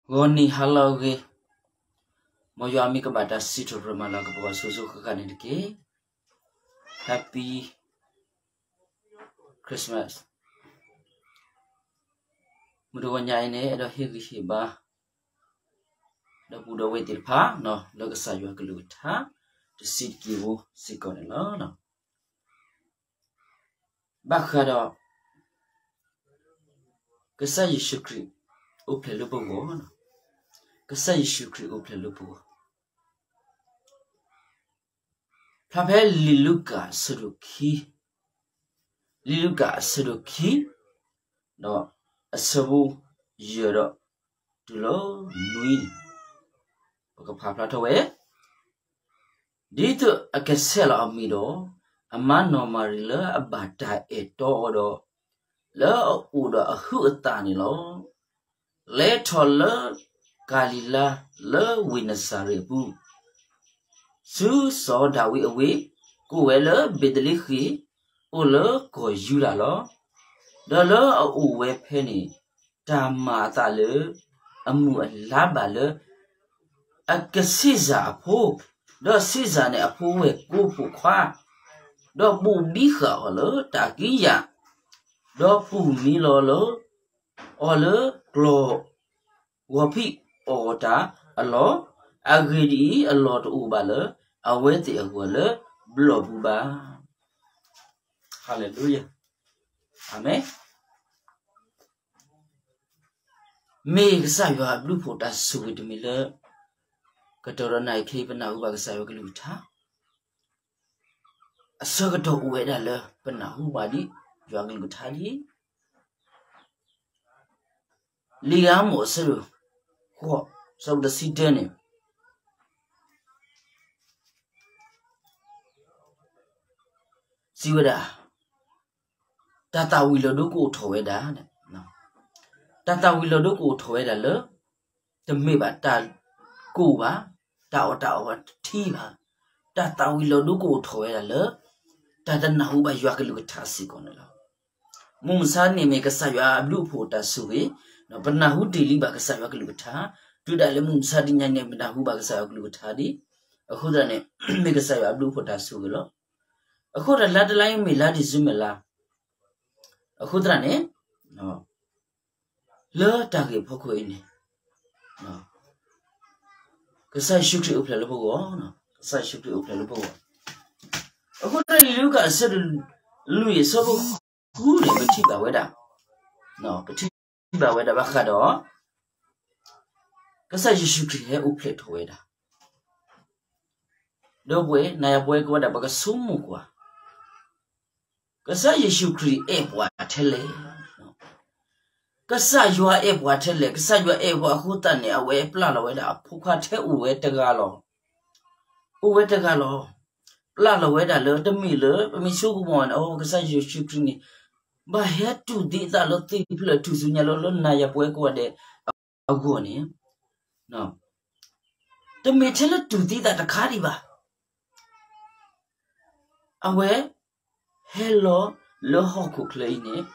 ဂီၤနံၤဟါလၢအဂ့ၤ, မ်ယွၤမ့ၢ်ကဘၣ်တၢ်စံးထီၣ်ပတြၢၤမၤလၤကပီၤအစိၤစိၤဃၣ်ဃၣ်န့ၣ်တက့ၢ်. Happy Christmas. မုၢ်တဂီၤညါအံၤန့ၣ် အဲၣ်ဒိးဟ့ၣ်ဂံၢ်ဟ့ၣ်ဘါ ဒီပုၢ်ဒီဝဲၢ်သ့ၣ်တဖၣ် လၢကစၢ်ယွၤကလုၢ်ကထါ တဆံးတက့ၢ်ဖိစ့ၢ်ကီးန့ၣ်လီၤ. ဘၣ်ဃးဒီး ကစၢ်ယ့ၣ်ၡူးခရံာ်အိၣ်ဖျဲၣ်လၢပဂီၢ်, ကစၢ်ယ့ၣ်ၡူးခရံာ်အိၣ်ဖျဲၣ်လၢပဂီၢ်, ဖျါဖဲလံာ်လူၤကၣ်အဆၢဒိၣ်ခံ, လံာ်လူၤကၣ်အဆၢဒိၣ်ခံ, ဒီးအဆၢဖိယဲၢ်ဒီးတုၤလၢနွံန့ၣ် ပကဖးဖျါထီၣ်ဝဲ ဒ်သိးအကဆဲးလီၤအမံၤဒီး အမါနီၢ်မၤရံလၢအဘၣ်တၢ်အဲၣ်တီအီၤဒီး လၢအအိၣ်ဒီးအဟုးအသးန့ၣ်လီၤ. လဲၤထီၣ်လၢကၤလံၤလါ လၢဝ့ၢ်နစၤရ့းအပူၤ ဆူစီၤဒၤဝံးအဝ့ၢ်, ကိးဝဲလၢဘ့းသလ့ဃ့ၣ်, အိၣ်လၢကီၢ်ယူဒၤလီၤ. ဒီးလၢအအိၣ်ဝဲဖဲန့ၣ် တၢ်မၤအသးလၢ အမုၢ်အလါဘၣ်လၢ အကဆ့ၣ်စၢ်အဖိ, ဒီးဆ့ၣ်စၢ်န့ၣ်အဖိဝဲၢ်ကိးပိာ်ခွါ, ဒီးဘိးဘံဃာ်အီၤလၢတၢ်ကံးယာ်, ဒီးပူၢ်မံလီၤလၢ အီၤလၢကျီၢ်ဂီၤဖံးအီၣ်တၢ်အလီၢ်, အဂ့ၢ်ဒ်အံၤ, အလီၢ်တအိၣ်ဘၣ်လၢအဝဲသ့ၣ်အဂီၢ်လၢဘျီၣ်ပူၤဘၣ်. ဟါလ့လူယၤ, အၤမ့ၣ်. မ့ၢ်ကစၢ်ယွၤအဘျုးအဖှိၣ်တၢ်ဆိၣ်ဂ့ၤတမံၤလၢ ကတီၢ်ဒီးနၣ်ရံၣ်ခဲအံၤ ပနၢ်ဟူဘၣ်ကစၢ်ယွၤကလုၢ်ကထါ အဆၢကတီၢ်အိၣ်ဝဲဒၣ်လၢ ပနၢ်ဟူဘၣ်ဒံး ယွၤကလုၢ်ကထါဒ် လံာ်ဧၤမိၣ်အဆၢဒိၣ်ဃိး အဆၢဖိတဆံတၢန့ၣ် စံးဝဲဒၣ်, တၢ်သၣ်ဝံၤလီၤဒိကအိၣ်ထီၣ်ဝဲဒၣ်, တၢ်သၣ်ဝံၤလီၤဒိကအိၣ်ထီၣ်ဝဲဒၣ်လၢ တမ့ၢ်ဘၣ်တၢ်ကိၢ်ဘၣ်, တၢ်အီၣ်တၢ်အီဘၣ်တထံၣ်ဘၣ်, တၢ်သၣ်ဝံၤလီၤဒိကအိၣ်ထီၣ်ဝဲဒၣ်လၢ တၢ်တနၢ်ဟူဘၣ်ယွၤကလုၢ်ကထါစ့ၢ်ကီးန့ၣ်လီၤ. မုၢ်မဆါန့ၣ်မ့ၢ်ကစၢ်ယွၤအဘျုးအဖှိၣ်တၢ်ဆိၣ်ဂ့ၤ, ပနၢ်ဟူတ့ၢ်လံဘၣ်ကစၢ်ယွၤကလုၢ်ကထါ, တုၤဒၣ်လဲာ်မုၢ်မဆါတနံၤညါန့ၣ် ပနၢ်ဟူဘၣ်ကစၢ်ယွၤကလုၢ်ကထါဒံး, အဃိသတးန့ၣ် မ့ၢ်ကစၢ်ယွၤအဘျုးအဖှိၣ်တၢ်ဆိၣ်ဂ့ၤလီၤ. အဃိဒီးလါတလါအံၤမ့ၢ်လါဒံၣ်စ့ဘၢၣ်လါ, အဃိသတးန့ၣ် လၢတၢ်ဂ့ၢ်ဖီခိၣ်အံၤန့ၣ် ကစၢ်ယ့ၣ်ၡူးခရံာ်အိၣ်ဖျဲၣ်လၢပဂီၢ်, ကစၢ်ယ့ၣ်ၡူးခရံာ်အိၣ်ဖျဲၣ်လၢပဂီၢ်. အဃိဒီးလံာ်လူၤကၣ်အဆၢဒိၣ်လွံၢ်အဆၢဖိဃုန့ၣ် ပထံၣ်ဘၣ်ဝဲဒၣ်, ပထံၣ်ဘၣ်ဝဲဒၣ်ဘၣ်ဃးဒီး ကစၢ်ယ့ၣ်ၡူးခရံာ်ဟဲအိၣ်ဖျဲၣ်ထီၣ်ဝဲဒၣ်, ဒီပုၢ်ဝဲၢ် နၤယၤပဝဲကိးဂၤဒဲး ပကဆိကမိၣ်ကွၢ် ကစၢ်ယ့ၣ်ၡူးခရံာ်အဲၣ်ပှၤထဲလဲၣ်, ကစၢ်ယွၤအဲၣ်ပှၤထဲလဲၣ်, ကစၢ်ယွၤအဲၣ်ပှၤအဃိသတးန့ၣ် အဝဲပျၢ်လီၤဝဲဒၣ်အဖိခွါထဲအိၣ်ဝဲတဂၤလီၤ, အိၣ်ဝဲတဂၤလီၤ. ပျၢ်လီၤဝဲဒၣ်လၢတမ့ၢ်လၢ ပမ့ၢ်ဆိကမိၣ်န့ၣ် အိ ကစၢ်ယ့ၣ်ၡူးခရံာ်န့ၣ် ဘၣ်ဟဲတူၢ်သံအသးလၢသ့ၣ်ဖျၢၣ်ထူၣ်စုညါလၢ လၢနၤယၤပဝဲကိးဂၤဒဲးအဂီၢ်န့ၣ် တမ့ၢ်ထဲလၢတူၢ်သံသးတခါဒံးဘၣ်. အဝဲဟဲလီၤလၢဟီၣ်ခိၣ်ချၢအံၤန့ၣ်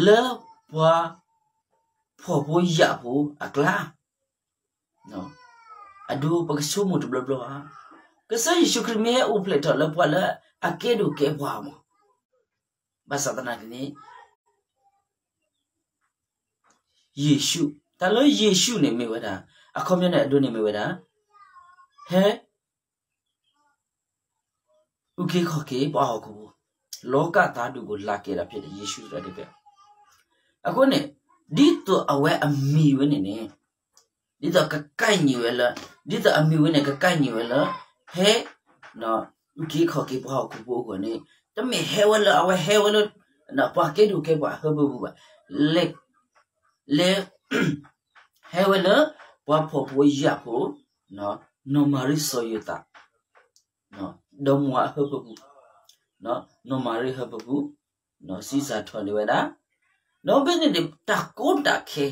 လၢပှၤဖှီၣ်ဖိယာ်ဖိအကျါ, အဒိပကဆိကမိၣ်တဘျီဘျီဧါ, ကစၢ်ယ့ၣ်ၡူးခရံာ်မ့ၢ်ဟဲအိၣ်ဖျဲၣ်ထီၣ်လၢပှၤလၢအကဲဒိၣ်ကဲပှၤမး, ဘၣ်ဆၣ်သနာ်က့န့ၣ် ယ့ၣ်ၡူး, တၢ်လၢယ့ၣ်ၡူးန့ၣ်မ့ၢ်ဝဲဒၣ်, အခီပညီန့ၣ်အဒိန့ၣ်မ့ၢ်ဝဲဒၣ်, ဟဲ အုၣ်က့ၤခီၣ်က့ၤပှၤဟီၣ်ခိၣ်ဖိ, လောကသားတို့ကို လာကယ်တာဖြစ်တယ် ယေရှုဆိုတာတကယ်. အဃိန့ၣ် ဒ်သိးအဝဲအမံၤဝဲန့ၣ်န့ၣ်, ဒ်သိးကကဲၣ်ညိဝဲလၢ, ဒ်သိးအမံၤဝဲန့ၣ် ကကဲၣ်ညိဝဲလၢ ဟဲ အုၣ်က့ၤခီၣ်က့ၤပှၤဟီၣ်ခိၣ်ဖိအဂီၢ်န့ၣ်, တမ့ၢ်ဟဲဝဲလၢ အဝဲဟဲဝဲလၢ ပှၤကဲဒိၣ်ကဲပှၤအဟၢဖၢပူၤဘၣ်. လဲၤ လဲၤ ဟဲဝဲလၢ ပှၤဖှီၣ်ဖိယာ်ဖိ, နီၢ်မၤရံစီၤယိၤသး ဒီးမိၢ်အဟၢဖၢပူၤ, နီၢ်မၤရံဟၢဖၢပူၤ, စံးစၢ်ထီၣ်န့ၢ်ဝဲဒၣ်, ဒီးဖဲန့ၣ်န့ၣ် တၢ်ကီတၢ်ခဲ,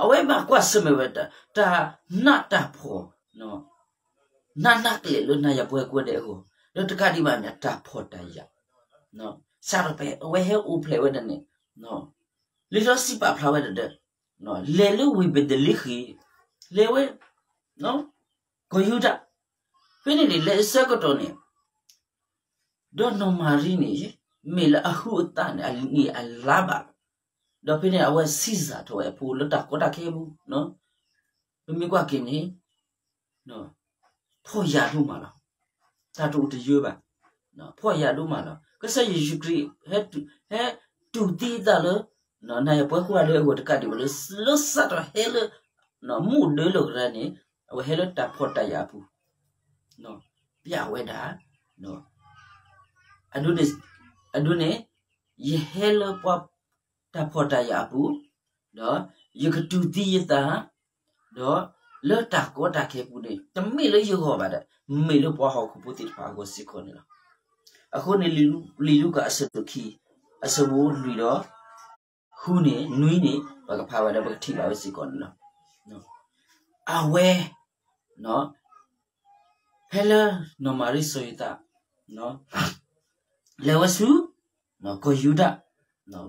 အဝဲဘၣ်ကွၢ်ဆၢၣ်မဲာ်ဝဲ တၢ်နးတၢ်ဖှီၣ်, နးနးကလဲာ်လၢနၤယၤပဝဲကိးဂၤဒဲးအဂီၢ်, ဒီးတကးဒံးဘၣ်န့ၣ် တၢ်ဖှီၣ်တၢ်ယာ်, စးထီၣ်ဖဲအဝဲဟဲအိၣ်ဖျဲၣ်ဝဲဒၣ်န့ၣ်, လံာ်စီဆှံပာ်ဖျါဝဲဒၣ်ဒီး လဲၤလၢဝ့ၢ်ဘ့းလ့ဟ့ၣ်, လဲၤဝဲ ကီၢ်ယူဒၤ, ဖဲန့ၣ်န့ၣ် လဲၤအဆၢကတီၢ်န့ၣ် ဒီးနီၢ်မၤရံန့ၣ် မ့ၢ်လၢအဟုးအသးန့ၣ် အနံၣ်အလါဘၣ်, ဒီးဖဲန့ၣ် အဝဲဆံးစၢ်ထီၣ်ဝဲအဖိလၢတၢ်ကီတၢ်ခဲအပူၤ, ပမ့ၢ်ကွၢ်က့ၤန့ၣ် ဖှီၣ်ယာ်ဒိၣ်မးလီၤ. တၢ်တအိၣ်တယၢဘၣ်, ဖှီၣ်ယာ်ဒိၣ်မးလီၤ. ကစၢ်ယ့ၣ်ၡူးခရံာ် ဟဲတူၢ်သံအသးလၢ နၤယၤပှၤကိးဂၤဒဲးအဂီၢ်တကးဒံးဘၣ်လၢ လၢစးထီၣ်ဟဲလၢ မူၣ်ဒၢလီၢ်ကရၢန့ၣ် အဝဲဟဲလၢတၢ်ဖှီၣ်တၢ်ယာ်အပူၤ, ပျးဝဲဒၣ် အဒိန့ၣ် ယဟဲလၢပှၤတၢ်ဖှီၣ်တၢ်ယာ်အပူၤ, ဒီးယကတူၢ်သံယသး, ဒီးလၢတၢ်ကီတၢ်ခဲအပူၤန့ၣ် တမ့ၢ်လၢယဂီၢ်ဘၣ်ဒီး မ့ၢ်လၢပှၤဟီၣ်ခိၣ်ဖိသ့ၣ်တဖၣ်အဂီၢ်စ့ၢ်ကီးန့ၣ်လီၤ. အဃိန့ၣ် လံာ်လူၤကၣ်အဆၢဒိၣ်ခံ အဆၢဖိလွံၢ်ဒီး ဃုန့ၣ် နွံန့ၣ် ပကဖးဝဲဒီး ပကထံၣ်ဘၣ်ဝဲစ့ၢ်ကီးန့ၣ်လီၤ. အဝဲ ဖဲလၢနီၢ်မၤရံစီၤယိၤသး လဲၤဝဲဆူ ကီၢ်ယူဒၤ,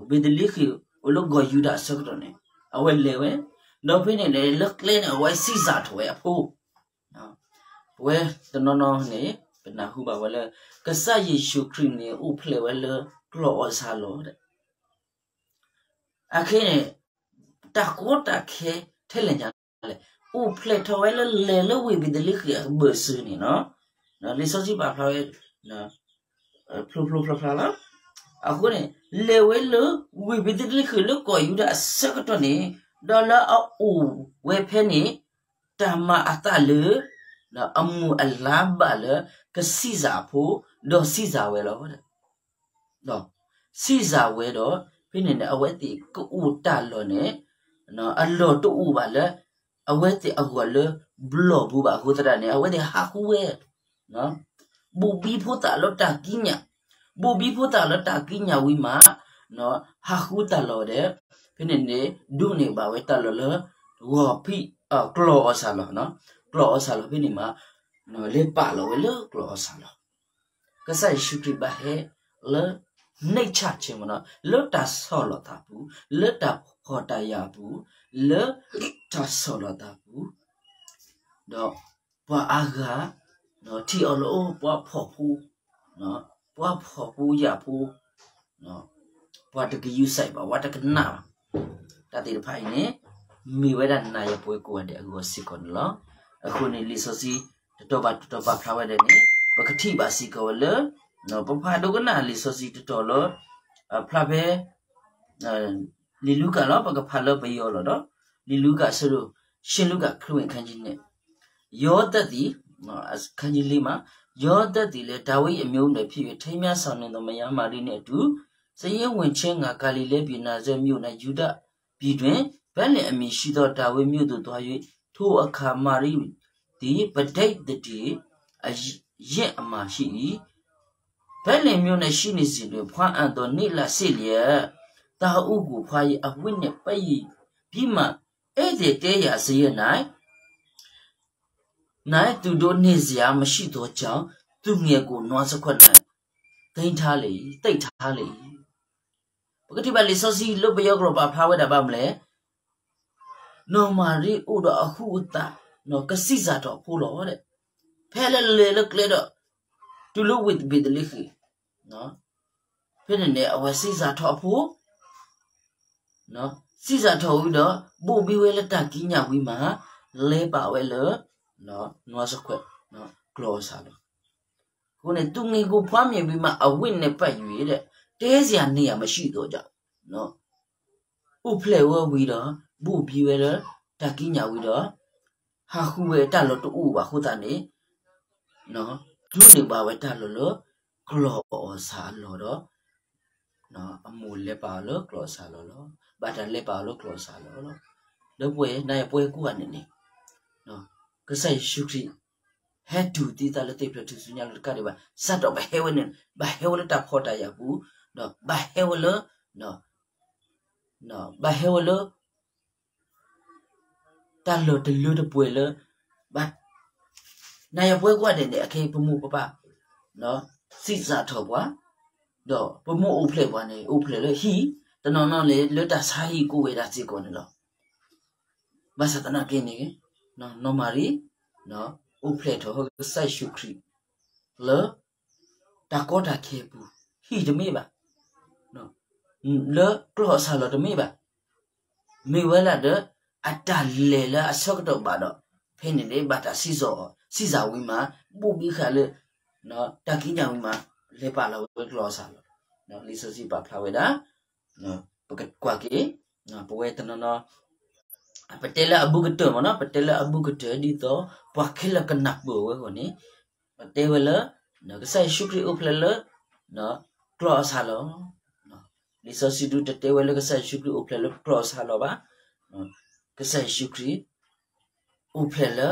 ဘ့းလ့ဟ့ၣ်အိၣ်လၢကီၢ်ယူဒၤအဆၢကတီၢ်န့ၣ် အဝဲလဲၤဝဲ, ဒီးဖဲန့ၣ်န့ၣ် လၢကျဲန့ၣ် အဝဲဆံးစၢ်ထီၣ်ဝဲအဖိ, ပဝဲတနီၤနီၤန့ၣ် ပနၢ်ဟူဘၣ်ဝဲလၢ ကစၢ်ယ့ၣ်ၡူးခရံာ်န့ၣ် အိၣ်ဖျဲၣ်ဝဲလၢကျီၢ်အီၣ်ဆၣ်လီၤ အခဲန့ၣ် တၢ်ကီတၢ်ခဲထဲလဲၣ်ညါလဲၣ်, အိၣ်ဖျဲၣ်ထီၣ်ဝဲလၢလဲၤလၢဝ့ၢ်ဘ့းလ့ဟ့ၣ်အဘၢၣ်စၢၤန့ၣ်လီၤ. လံာ်စီဆှံပာ်ဖျါဝဲ ဖျိဖျိဖျါဖျါလီၤ. အဃိန့ၣ် လဲၤဝဲလၢဝ့ၢ်ဘ့းလ့ဟ့ၣ်လၢကီၢ်ယူဒၤအဆၢကတီၢ်န့ၣ် ဒီးလၢအအိၣ်ဝဲဖဲန့ၣ် တၢ်မၤအသးလၢ အမုၢ်အလါဘၣ်လၢ ကဆံးစၢ်အဖိ ဒီးဆံးစၢ်ဝဲလီၤ. ဒီးဆံးစၢ်ဝဲဒီး ဖဲန့ၣ်န့ၣ် အဝဲသ့ၣ်ကအိၣ်တၢ်လီၢ်န့ၣ် အလီၢ်တအိၣ်ဘၣ်လၢ အဝဲသ့ၣ်အဂီၢ်လၢ ဘျီၣ်ပူၤဘၣ်အဃိသတးန့ၣ် အဝဲသ့ၣ်ဟးဃုဝဲ ဘိၣ်ဘံဖိသၣ်လၢတၢ်ကံးညာ်, ဘိၣ်ဘံဖိသၣ်လၢတၢ်ကံးညာ်ဝံၤမး ဟးဃုတၢ်လီၢ်ဒီး ဖဲန့ၣ်န့ၣ် ဒိးန့ၢ်ဘၣ်ဝဲတၢ်လီၢ်လၢ ဂီၤဖံး ကျီၢ်အီၣ်ဆၣ်လီၤ, ကျီၢ်အီၣ်ဆၣ်လီၤဖဲန့ၣ်မး လဲၤပာ်လီၤဝဲလၢကျီၢ်အီၣ်ဆၣ်လီၤ. ကစၢ်ယ့ၣ်ၡူးခရံာ်ဘၣ်ဟဲလၢ nature မ့ၢ်နီၤ လၢတၢ်ဆီၣ်လီၤသးပူၤ, လၢတၢ်ဖှီၣ်တၢ်ယာ်အပူၤ, လၢတၢ်ဆီၣ်လီၤသးပူၤ, ဒီးပှၤအါဂၤ ထံၣ်အီၤလၢအိၣ်ပှၤဖှီၣ်ဖိ, ပှၤဖှီၣ်ဖိယာ်ဖိ, ပှၤတကယူးစဲးဘၣ်, ပှၤတကနၣ်ဘၣ်, တၢ်သ့ၣ်တဖၣ်အံၤန့ၣ် မ့ၢ်ဝဲဒၣ်နၤယၤပှၤကိးဂၤဒဲးအဂီၢ်စ့ၢ်ကီးန့ၣ်လီၤ. အဃိန့ၣ် လံာ်စီဆှံ တတီၤဘၣ်တတီၤပာ်ဖျါဝဲဒၣ်န့ၣ် ပကထံၣ်ဘၣ်စ့ၢ်ကီးဝဲလၢ ပဖးဒိကနၣ်လံာ်စီဆှံတတီၤလၢ ဖျါဖဲ လံာ်လူၤကၣ်လီၤ, ပကဖးလၢပယီၤလီၤဒီး လံာ်လူၤကၣ်အဆၢဒိၣ် ရှ့လူၤကၣ်ခရံာ်ဝင်ခန်းကြီးနှစ်, ယောသပ်သည် အခန်းကြီးလေးမှာ ယောသပ်သည်လည်း ဒါဝိဒ်အမျိုးအနွယ်ဖြစ်၍ ထိမ်းမြားဆောင်နှင့်သော မယားမၤရံနဲ့အတူ စာရင်းဝင်ခြင်းငှာ ဂါလိလဲပြည် နၤစရ့းမြို့၌ ယူဒပြည်တွင် ဗက်လင်အမည်ရှိသော ဒါဝိဒ်မြို့သို့သွား၍ ထိုအခါ မၤရံသည် ပဒိတ်သတေအရင့်အမၤရှိ၏. ဗက်လင်မြို့၌ရှိနေစဉ်တွင် ဖွားအံ့သော န့ၢ်လးစေ့လျက် သားဦးကို ဘွားယံအဝတ်နှင့်ပတ်ယူပြီးမှ ဧည့်သည်တဲရာစရပ်၌ ၌သူတို့နေစရာမရှိသောကြောင့် သူငယ်ကိုနွားစားခွက်၌သိမ်းထားလေ၏, သိမ်းထားလေ၏. ပကထံၣ်ဘၣ်လံာ်စီဆှံလၢပယီၤကရိာ်ပာ်ဖျါဝဲဒၣ်ဘၣ်မနုၤလဲၣ်, နီၢ်မၤရံအိၣ်ဒီးအဟုးအသး ကစံးစၢ်ထီၣ်အဖိလီၤ. ဖဲလၢလဲၤလၢကျဲဒီး တုၤလၢဝ့ၢ်ဘ့းလ့ဟ့ၣ်, ဖဲန့ၣ်န့ၣ် အဝဲစံးစၢ်ထီၣ်အဖိ, စံးစၢ်ထီၣ်ဝံၤဒီး ဘိၣ်ဘံဝဲလၢတၢ်ကံးညာ်ဝံၤမး လဲၤပာ်ဝဲလၢ နွားစားခွက် ကျီၢ်အီၣ်ဆၣ်လီၤ. အဃိန့ၣ် သူငယ်ကိုဘွားမြင်ပြီးမှ အဝတ်နှင့်ပတ်၍ တဲစရာနေရာမရှိသောကြောင့် အိၣ်ဖျဲၣ်ဝဲဝံၤဒီး ဘိၣ်ဘံဝဲလၢတၢ်ကံးညာ်ဝံၤဒီး ဟးဃုဝဲတၢ်လီၢ်တအိၣ်ဘၣ်အဃိသတးန့ၣ် ဒိးန့ၢ်ဘၣ်ဝဲတၢ်လီၢ်လၢ ကျီၢ်အီၣ်ဆၣ်အလီၢ်ဒီး အမိၢ်လဲၤပာ်အီၤလၢကျီၢ်အီၣ်ဆၣ်လီၢ်လီၤ. ဘၣ်တၢ်လဲၤပာ်အီၤလၢကျီၢ်အီၣ်ဆၣ်လီၢ်လီၤ. ဒီပုၢ်ဝဲၢ် နၤယၤပှၤကိးဂၤန့ၣ်န့ၣ် ကစၢ်ယ့ၣ်ၡူးခရံာ် ဟဲတူၢ်သံသးလၢသ့ၣ်ဖျၢၣ်ထူၣ်စုညါလၢတကးဒံးဘၣ် စးထီၣ်ပဟဲဝဲန့ၣ် ဘၣ်ဟဲဝဲလၢတၢ်ဖှီၣ်တၢ်ယာ်ပူၤ, ဒီးဘၣ်ဟဲဝဲလၢ ဘၣ်ဟဲဝဲလၢ တၢ်လီၢ်တလၢတပှဲၤလၢ နၤယၤပှၤကိးဂၤဒဲးန့ၣ် အခဲအံၤပမိၢ်ပပၢ် စံးစၢ်ထီၣ်ပှၤ, ဒီးပမိၢ်အိၣ်ဖျဲၣ်ပှၤန့ၣ် အိၣ်ဖျဲၣ်လၢဟံၣ်, တနီၤနီၤန့ၣ် လၢတၢ်ဆါဟံၣ်ကိးဝဲဒၣ်စ့ၢ်ကီးန့ၣ်လီၤ. ဘၣ်ဆၣ်သနာ်က့န့ၣ် နီၢ်မၤရံ အိၣ်ဖျဲၣ်ထီၣ်ကစၢ်ယ့ၣ်ၡူးခရံာ် လၢ တၢ်ကီတၢ်ခဲအပူၤ ဟံၣ်တမ့ၢ်ဘၣ်, လၢကျီၢ်အဆၣ်လီၤတမ့ၢ်ဘၣ်, မ့ၢ်ဝဲဒၣ်ဒီး အတၢ်လဲၤလၢအဆၢကတီၢ်ဘၣ်ဒီး ဖဲန့ၣ်န့ၣ် ဘၣ်တၢ်စံၣ်စိၤ စံၣ်စၢ်ဝံၤမး ဘူးဘံဃာ်လၢ တၢ်ကံးညာ်ဝံၤမး လဲၤပာ်လီၤဝဲကျီၢ်အဆၣ်လီၤ. လံာ်စီဆှံပာ်ဖျါဝဲဒၣ် ပကကွၢ်က့ၤ ပဝဲတနီၤနီၤ ပတဲလၢအဘူးကတၢၢ်မ့ၢ်နီၤ, ပတဲလၢအဘူးကတၢၢ်ဒ်သိး ပှၤခဲလၢာ်ကနၢ်ပၢၢ်ဝဲအဂီၢ်န့ၣ် ပတဲဝဲလၢ ကစၢ်ယ့ၣ်ၡူးခရံာ်အိၣ်ဖျဲၣ်လၢ ကျီၢ်အဆၣ်လီၤ. လံာ်စီဆှံဒုးတတဲဝဲလၢကစၢ်ယ့ၣ်ၡူးခရံာ်အိၣ်ဖျဲၣ်လၢကျီၢ်အဆၣ်လီၤဘၣ်. ကစၢ်ယ့ၣ်ၡူးခရံာ် အိၣ်ဖျဲၣ်လၢ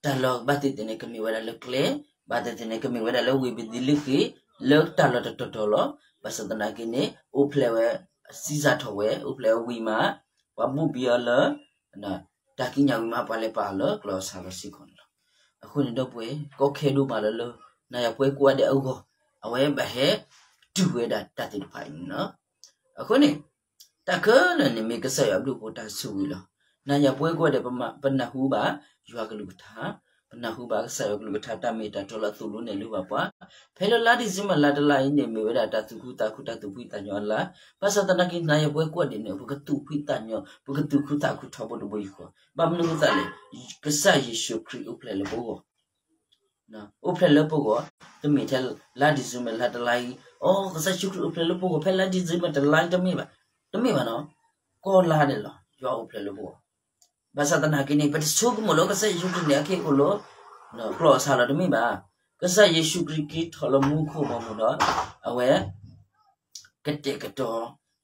တၢ်လီၢ်ဘၣ်သ့ၣ်သ့ၣ်န့ၣ် ကမ့ၢ်ဝဲဒၣ်လၢကျဲ, ဘၣ်သ့ၣ်သ့ၣ်န့ၣ် ကမ့ၢ်ဝဲဒၣ်လၢဝ့ၢ်ဘံၤသလ့ဃ့ၣ် လၢတၢ်လီၢ်တတီၤတီၤလီၤ. ဘၣ်ဆၣ်သနာ်က့န့ၣ် အိၣ်ဖျဲၣ်ဝဲ စံၣ်စၢ်ထီၣ်ဝဲ အိၣ်ဖျဲၣ်ဝံၤမး ပှၤဘူးဘံအီၤလၢ တၢ်ကံးညာ်ဝံၤမး ပှၤလဲၤပာ်အီၤလၢကျီၢ်အဆၣ်လီၤစ့ၢ်ကီးန့ၣ်လီၤ. အဃိန့ၣ်ဒီပုၢ်ဝဲၢ် ကီခဲဒိၣ်မးလၢလၢ နၤယၤပဝဲကိးဂၤဒဲးအဂီၢ် အဝဲဘၣ်ဟဲတုၤဝဲဒၣ်တၢ်သ့ၣ်တဖၣ်အံၤန့ၣ်လီၤ. အဃိန့ၣ် တၢ်ခဲလၢာ်န့ၣ်မ့ၢ်ကစၢ်ယွၤအဘျုးအဖှိၣ်တၢ်ဆိၣ်ဂ့ၤလီၤ. နၤယၤပဝဲကိးဂၤဒဲး ပနၢ်ဟူဘၣ် ယွၤကလုၢ်ကထါ, ပနၢ်ဟူဘၣ်ကစၢ်ယွၤကလုၢ်ကထါတၢ်မ့ၢ်တၢ်တီလၢအသိၣ်လိနဲၣ်လိဘၣ်ပှၤ, ဖဲလၢလါဒံၣ်စ့ဘၢၣ်လါတလါအံၤန့ၣ် မ့ၢ်ဝဲဒၣ်တၢ်သူၣ်ခုသးခုတၢ်သူၣ်ဖှံသးညီအလါ, ဘၣ်ဆၣ်သနာ်က့ နၤယၤပဝဲကိးဂၤဒဲးန့ၣ် ပကသူၣ်ဖှံသးညီ ပကသူၣ်ခုသးခုထီဘိတဘိယူၢ်ဃီ, ဘၣ်မနုၤအဃိသတးလဲၣ်, ကစၢ်ယ့ၣ်ၡူးခရံာ်အိၣ်ဖျဲၣ်လၢပဂီၢ် အိၣ်ဖျဲၣ်လၢပဂီၢ်, တမ့ၢ်ထဲလါဒံၣ်စ့ဘၢၣ်လါတလါအံၤ, အိ ကစၢ်ယ့ၣ်ၡူးခရံာ်အိၣ်ဖျဲၣ်လၢပဂီၢ် ဖဲလါဒံၣ်စ့ဘၢၣ်တလါအံၤတမ့ၢ်ဘၣ်, တမ့ၢ်ဘၣ်နီၤ, ကိးလါဒဲးလီၤ ယွၤအိၣ်ဖျဲၣ်လၢပဂီၢ်. ဘၣ်ဆၣ်သနာ်က့န့ၣ် ပတဆိကမိၣ်လၢကစၢ်ယ့ၣ်ၡူးခရံာ်န့ၣ် အက့ၢ်အိၣ်လၢ ကျီၢ်အဆၣ်လီၤတမ့ၢ်ဘၣ်. ကစၢ်ယ့ၣ်ၡူးခရံာ်က့ၤထီၣ်လၢမူခိၣ်ဘၣ်မူဒီး အဝဲ ကတဲာ်က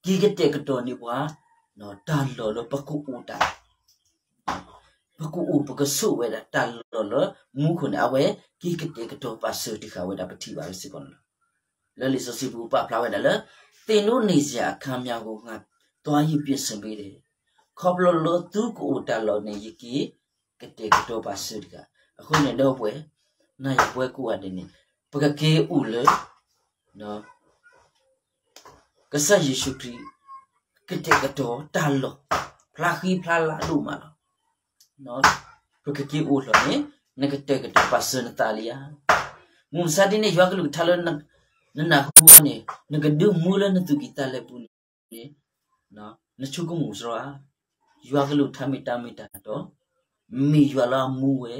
တီၤ, က့ၤကတဲာ်ကတီၤန့ၢ်ပှၤ တၢ်လီၢ်လၢပကအိၣ်တၢ် ပကအိၣ်ပကဆိးဝဲဒၣ်တၢ်လီၢ်လၢမူခိၣ်န့ၣ် အဝဲက့ၤကတဲာ်ကတီၤပာ်စၢၤတံၢ်ဃာ်ဝဲဒၣ်ပထံၣ်ဘၣ်ဝဲစ့ၢ်ကီးန့ၣ်လီၤ. လၢလံာ်စီဆှံပူၤပာ်ဖျါဝဲဒၣ်လၢ သ့ၣ်နိန့ၢ်စရာအခန်းများကို ငါသွား၍ ပြင်ဆင်ပေးတယ်, ခီဖျိလၢသုကအိၣ်တၢ်လီၢ်န့ၣ် ယက့ၤကတဲာ်ကတီၤပာ်စၢၤတံၢ်ဃာ်. အဃိန့ၣ်ဒီပုၢ်ဝဲၢ် နၤယၤပဝဲကိးဂၤဒဲးန့ၣ် ပကက့ၤအိၣ်လၢ ကစၢ်ယ့ၣ်ၡူးခရံာ် ကတဲာ်ကတီၤတၢ်လီၢ် ဖျါဃံဖျါလၤဒိၣ်မးလီၤ. ပကက့ၤအိၣ်လီၤန့ၣ် နကတဲာ်ကတီၤပာ်စၢၤနသးလံဧါ. မုၢ်မဆါတနံၤန့ၣ် ယွၤကလုၢ်ကထါလၢ နနၢ်ဟူအီၤန့ၣ် နကဒုးမူလၢနသူၣ်ကံၢ်သးလဲပူၤန့ၣ် နဆိကမိၣ်စ့ၢ်ဧါ. ယွၤကလုၢ်ကထါမ့ၢ်တၢ်မ့ၢ်တၢ်တီ မ့ၢ်ယွၤလၢအမူဝဲ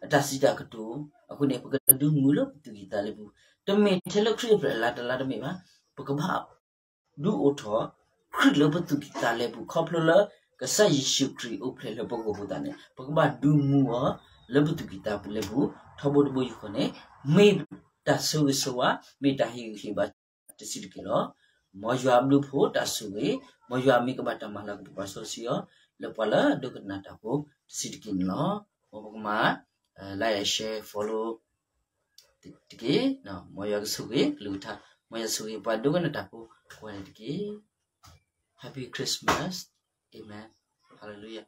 အတၢ်စံးတၢ်ကတိၤ, အဃိန့ၣ် ပကဒုးမူလၢပသူၣ်ကံၢ်သးလဲပူၤ, တမ့ၢ်ထဲလၢခရံာ်အိၣ်ဖျဲၣ်လါတလါတမ့ၢ်ဘၣ်, ပကဘၣ် ဒုးအိၣ်ထီၣ် ခရံာ်လၢပသူၣ်ကံၢ်သးလဲပူၤ ခီဖျိလၢကစၢ်ယ့ၣ်ၡူးခရံာ်အိၣ်ဖျဲၣ်လၢပဂီၢ်အဃိသတးန့ၣ် ပကဘၣ်ဒုးမူအီၤ လၢပသူၣ်ကံၢ်သးလဲပူၤ ထီဘိတဘိယူၢ်ဃီန့ၣ် မ့ၢ်တၢ်ဆိၣ်ဂ့ၤဆိၣ်ဝါ မ့ၢ်တၢ်ဟ့ၣ်ဂံၢ်ဟ့ၣ်ဘါတဆံးတက့ၢ်လီၤ. မ်ယွၤအဘျုးအဖှိၣ်တၢ်ဆိၣ်ဂ့ၤ, မ်ယွၤအမံၤကဘၣ်တၢ်မၤလၤကပီၤစီဆှံအီၤ လၢပှၤလၢအဒိကနၣ်တၢ်ဖိတဆံးတက့ၢ်န့ၣ်လီၤ. မ်ပကမၤ like and share follow တက့ၢ်. မ်ယွၤကဆိၣ်ဂ့ၤကလုၢ်ကထါ, မ်ယွၤဆိၣ်ဂ့ၤပှၤဒိကနၣ်တၢ်ဖိကိးဂၤဒဲးတက့ၢ်. Happy Christmas. Amen. Hallelujah.